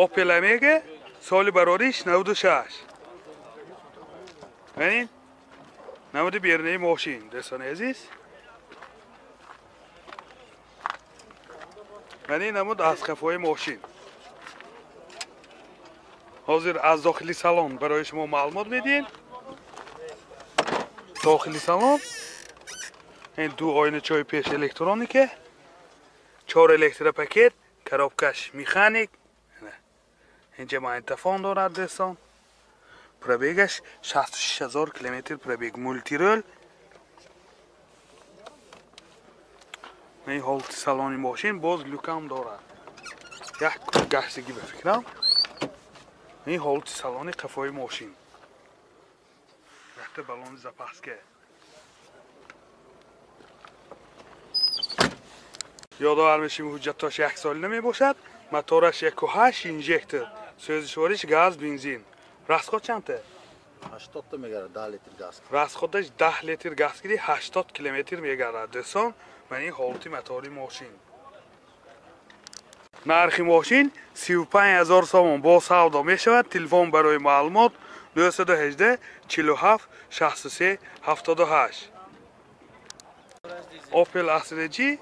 Opel Omega соли барориш 96. Бинед, намуди берунаи мошин, дӯстони азиз. Ман намуд аз қафои мошин. Ҳозир аз дохили салон барои шумо маълумот медиҳем. Дохили салон ин ду оиначаҳои пеш электроника, 4 электропакет, коробкаш механик. Инҷа магнитофон дорад дӯстон. Пробегаш 66000 километр пробег, мултирол. Ин ҳолати салони мошин боз люкам дорад. Як гаштагӣ ба фикрам. Ин ҳолати салони қафои мошин. Якта балони запаска. Ёдовар мешим ҳуҷҷатош як солина мебошад. Мотораш 1.8 инжектор. Сӯзишвориш газ, бензин. Расход чандта? 80 та мегардад, 10 литр газ. Расходаш 10 литр газ гири 80 километр мегардад. Дӯстон, ман ин ҳолати мотори мошин. Нархи мошин 35000 сомон бо савдо мешавад. Телефон барои маълумот 918 47 63 78. Opel Astra G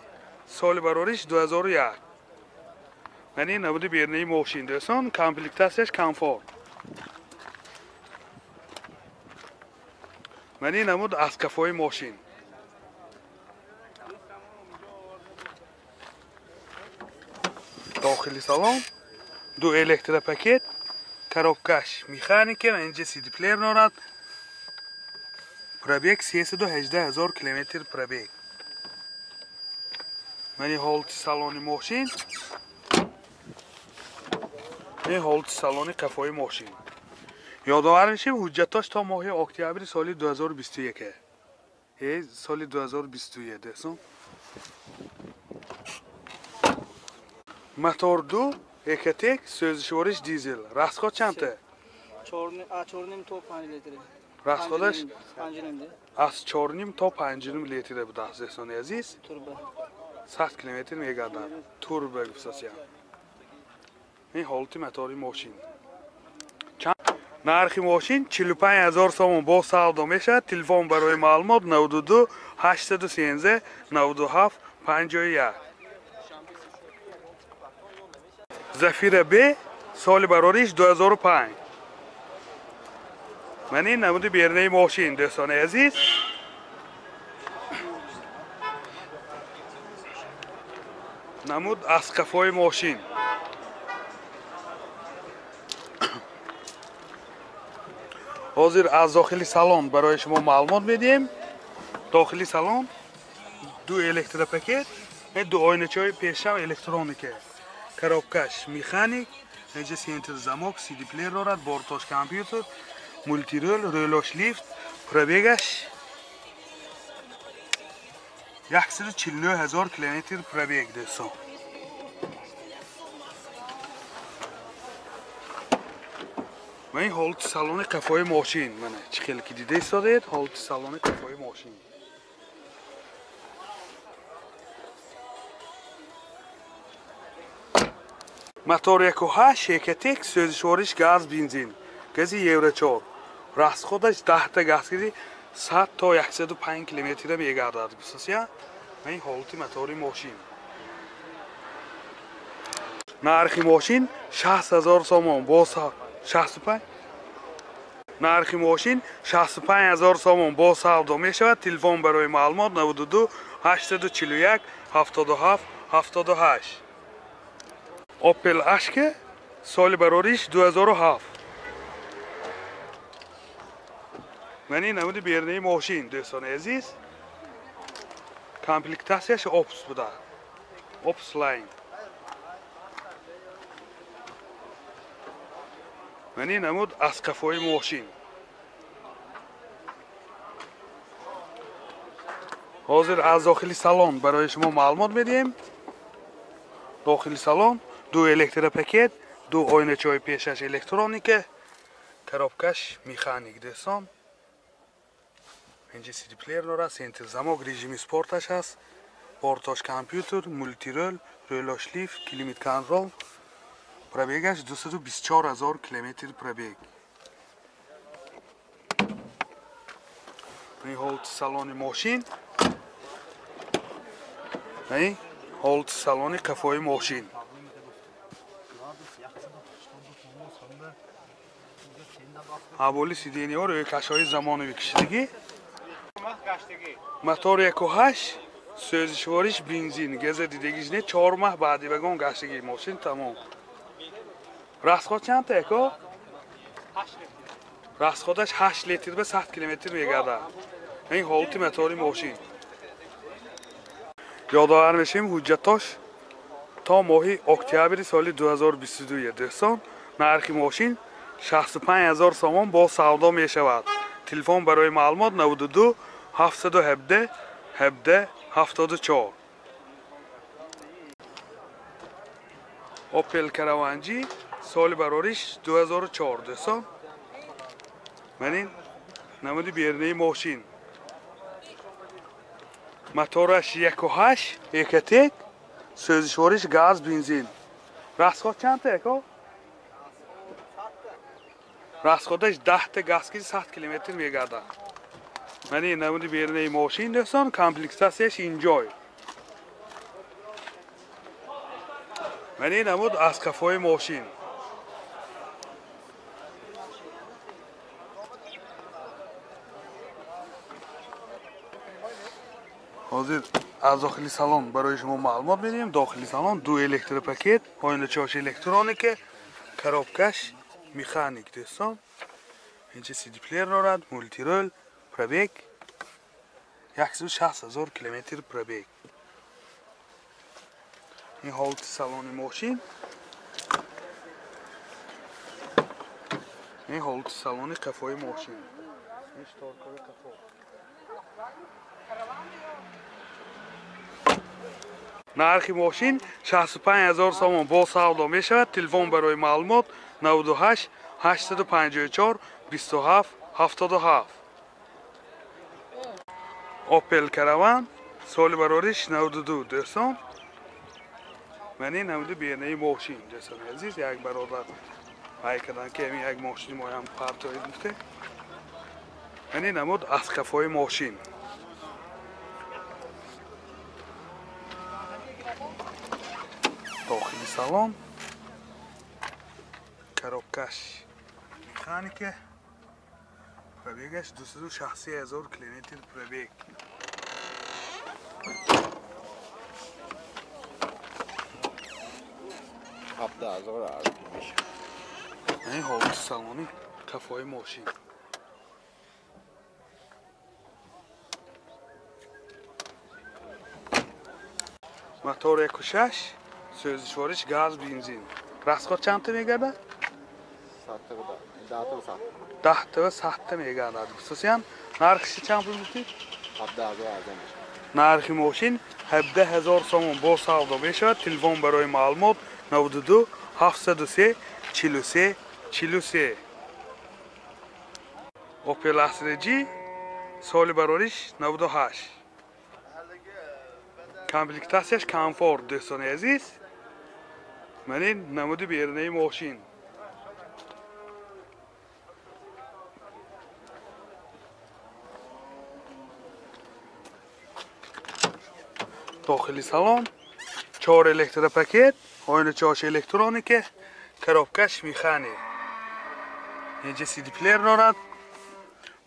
соли барориш 2001. Ман ин намуди берунаи мошин дӯстон, комплектатсияш комфорт. Ман ин намуд аз қафои мошин. Дохили салон ду электропакет, коробкаш механика, инҷа CD плеер дорад. Пробег 318000 километр пробег. Ман ин ҳолати салони мошин. Ин ҳолати салони қафои мошин. Ёдовар мешем ҳуҷҷатош то моҳи октябри соли 2021. Соли 2021 дӯстон. Мотор 2 Экотек, сӯзишвориш дизел. Расход чандта? 4.5 то 5 литр. Расходаш аз 4.5 то 5.5 литр будааст дӯстони азиз. Турбо. 100 километр мегардад. Турбо гуфтасиям. Ин ҳолати мотори мошин. Нархи мошин 45000 сомон бо савдо мешавад. Телефон барои маълумот 92 813 97 51. Зафира Б соли барориш 2005. Ман ин намуди берунаи мошин дӯстони азиз. Намуд аз қафои мошин. Ҳозир аз дохили салон барои шумо маълумот медиҳем. Дохили салон ду электропакет, ду оиначаҳои пешам электроника. Коробкаш механик, инҷа центр замок, CD плеер дорад, бортош компютер, мултирол, рӯлош лифт, пробегаш 149000 километр пробег дӯстон. Ман ин ҳолати салони қафои мошин, мана чӣ хеле ки дида истодед, ҳолати салони қафои мошин. Мотор 1.8 Экотек, сӯзишвориш газ, бензин, гази Евро 4. Расходаш 10 та газ гири 100 то 105 километр мегардад. Гуфтасия, ман ин ҳолати мотори мошин. Нархи мошин 60000 сомон бо 65. Нархи мошин 65000 сомон бо савдо мешавад. Телефон барои маълумот 92 841 77 78. Opel Ashke соли барориш 2007. Ман ин намуди берунаи мошин дӯстони азиз. Комплектатсияш Opus буда. Opus Line. Ман ин намуд аз қафои мошин. Ҳозир аз дохили салон барои шумо маълумот медиҳем. Дохили салон ду электропакет, ду оиначаҳои пешаш электроника, коробкаш механик дӯстон. Инҷа CD плеер дорад, центр замок, режими спорташ ҳаст, бортош компютер, мултирол, рӯлош лифт, климат контрол. Пробегаш 224 ҳазор километр пробег. Ин ҳолати салони мошин. Ин ҳолати салони қафои мошин. Ҳаволи сидениҳо рӯйкашҳои замонавӣ кишидагӣ. Мотор 1.8, сӯзишвориш бензин, газа дидагиш не, 4 маҳ баъди вагон гаштагӣ мошин тамом. Расход чандта яко? Расходаш 8 литр ба 100 километр мегардад. Ин ҳолати мотори мошин. Ёдовар мешавем, ҳуҷҷатош то моҳи октябри соли 2022. Дӯстон, нархи мошин 65 ҳазор сомон бо савдо мешавад. Телефон барои маълумот 92 717 17 74. Opel Caravan G соли барориш 2004. Дӯстон, ман ин намуди берунаи мошин. Мотораш 1.8 Ecotec, сӯзишвориш газ, бензин. Расход чандта яко? Расходаш 10 та газ ки 100 километр мегардад. Ман ин намуди берунаи мошин дӯстон, комплектатсияш инҷой. Ман ин намуд аз қафои мошин. Ҳозир аз дохили салон барои шумо маълумот медиҳем. Дохили салон ду электропакет, оиначаҳош электроника, коробкаш механик дӯстон. Инҷа CD-плеер дорад, мултирол, пробег 160 ҳазор километр пробег. Ин ҳолати салони мошин. Ин ҳолати салони қафои мошин. Ин шторкаи қафо. Нархи мошин 65 ҳазор сомон бо савдо мешавад. Телефон барои маълумот 98 854 27 77. Opel Caravan соли барориш 92. Дӯстон, ман ин намуди берунаи мошин. Дӯстони азиз, як бародар ай кардан ки ҳамин як мошини моям партоид гуфте. Ман ин намуд аз қафои мошин. Дохили салон, коробкаш механика, пробегаш 263 ҳазор километр пробег. Ин ҳолати салони қафои мошин. Мотор 1.6, сӯзишвориш газ, бензин. Расход чандта мегардад? 10 та 7 та мегардад. Хусусан нархи чанд пул гуфтед? Нархи мошин 17 ҳазор сомон бо савдо мешавад. Телефон барои маълумот 92 703 43 43. Opel Astra G соли барориш 98. Комплектатсияш комфорт дӯстони азиз. Ман ин намуди берунаи мошин. Дохили салон 4 электропакет, оиначаҳош электроника, коробкаш механик. Инҷа CD-плеер дорад.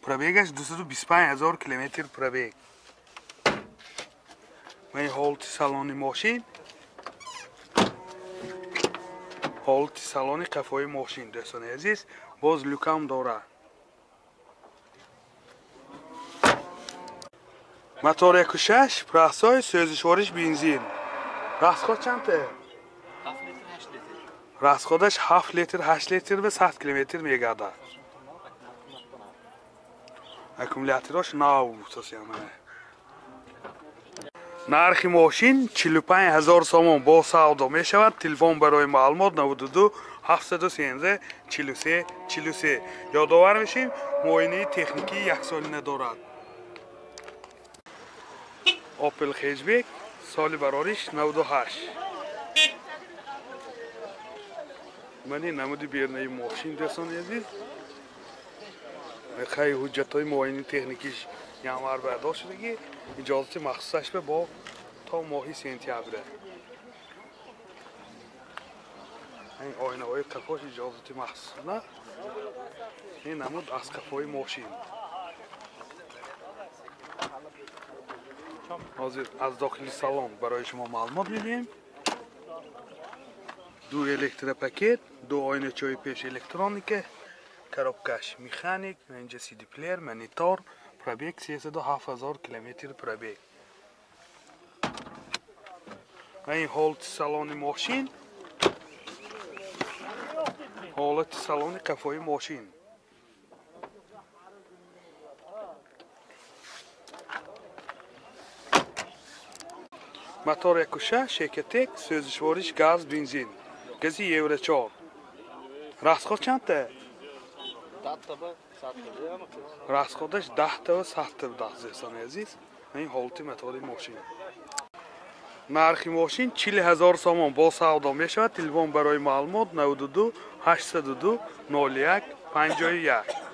Пробегаш 225 ҳазор километр пробег. Ман ҳолати салони мошин. Ҳолати салони қафои мошин дӯстони азиз, боз люкам дорад. Мотор 1.6, прасой, сӯзишвориш бензин. Расход чандта? 7 литр 8 литр. Расходаш 7 литр 8 литр ба 100 километр мегардад. Аккумулятораш нав гуфтасиям. Нархи мошин 45 ҳазор сомон бо савдо мешавад. Телефон барои маълумот 92 713 43 43. Ёдовар мешавем, муоинаи техникии яксолина дорад. Opel Hatchback соли барориш 98. Ман ин намуди берунаи мошин, дӯстони азиз. Хай, ҳуҷҷатҳои муоини техникиш январ бардошт шудагӣ, иҷозати махсусаш бо то моҳи сентябра. Ин оинаҳои қафош иҷозати махсус на. Ин намуд аз қафои мошин. Ҳозир аз дохили салон барои шумо маълумот медиҳем. Ду электропакет, ду оиначаҳои пеш электроника, коробкаш механик, инҷа CD плеер, монитор, пробег 307 000 километр пробег. Ин ҳолати салони мошин, ҳолати салони қафои мошин. Мотор 1.6, шекатек, сӯзишвориш газ, бензин. Гази Евро 4. Расход чандта? Расходаш 10 та 100 та дӯстони азиз. Ин ҳолати мотори мошин. Нархи мошин 40 000 сомон, бо савдо мешавад. Телефон барои маълумот 92 802 01 51.